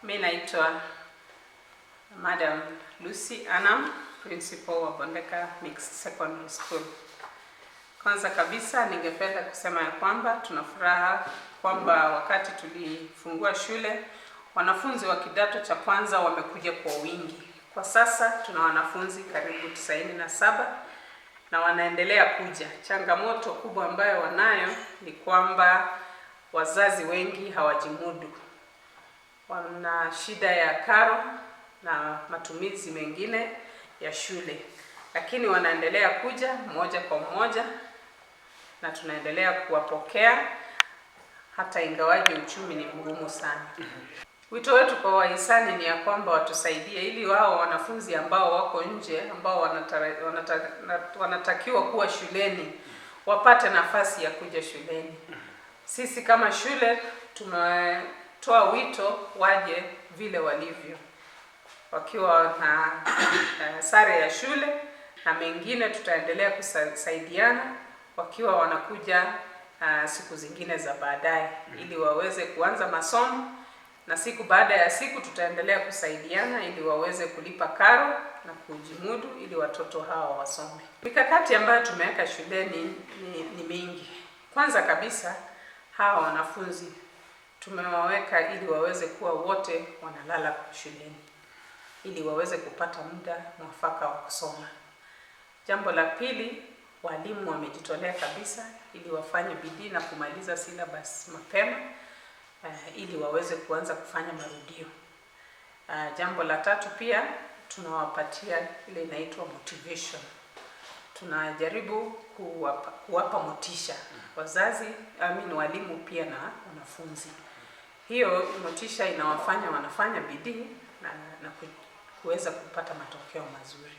Mi naitwa Madam Lucy Anam, principal wa Bondeka Mixed Secondary School. Kwanza kabisa ningependa kusema ya kwamba tuna furaha kwamba wakati tulifungua shule, wanafunzi wa kidato cha kwanza wamekuja kwa wingi. Kwa sasa tuna wanafunzi karibu 97 na wanaendelea kuja. Changamoto kubwa ambayo wanayo ni kwamba wazazi wengi hawajimudu, wana shida ya karo na matumizi mengine ya shule, lakini wanaendelea kuja mmoja kwa mmoja na tunaendelea kuwapokea hata ingawaje uchumi ni mgumu sana. Wito wetu kwa wahisani ni ya kwamba watusaidie ili wao wanafunzi ambao wako nje, ambao wanatakiwa kuwa shuleni, wapate nafasi ya kuja shuleni. Sisi kama shule tumetoa wito waje vile walivyo, wakiwa na sare ya shule na mengine tutaendelea kusaidiana wakiwa wanakuja siku zingine za baadaye ili waweze kuanza masomo, na siku baada ya siku tutaendelea kusaidiana ili waweze kulipa karo na kujimudu ili watoto hawa wasome. Mikakati ambayo tumeweka shuleni ni mingi. Kwanza kabisa, hawa wanafunzi tumewaweka ili waweze kuwa wote wanalala shuleni ili waweze kupata muda mwafaka wa kusoma. Jambo la pili, walimu wamejitolea kabisa ili wafanye bidii na kumaliza syllabus mapema ili waweze kuanza kufanya marudio. Jambo la tatu pia, tunawapatia ile inaitwa motivation. Tunajaribu kuwapa motisha wazazi, I mean walimu pia na wanafunzi. Hiyo motisha inawafanya wanafanya bidii na kuweza kupata matokeo mazuri.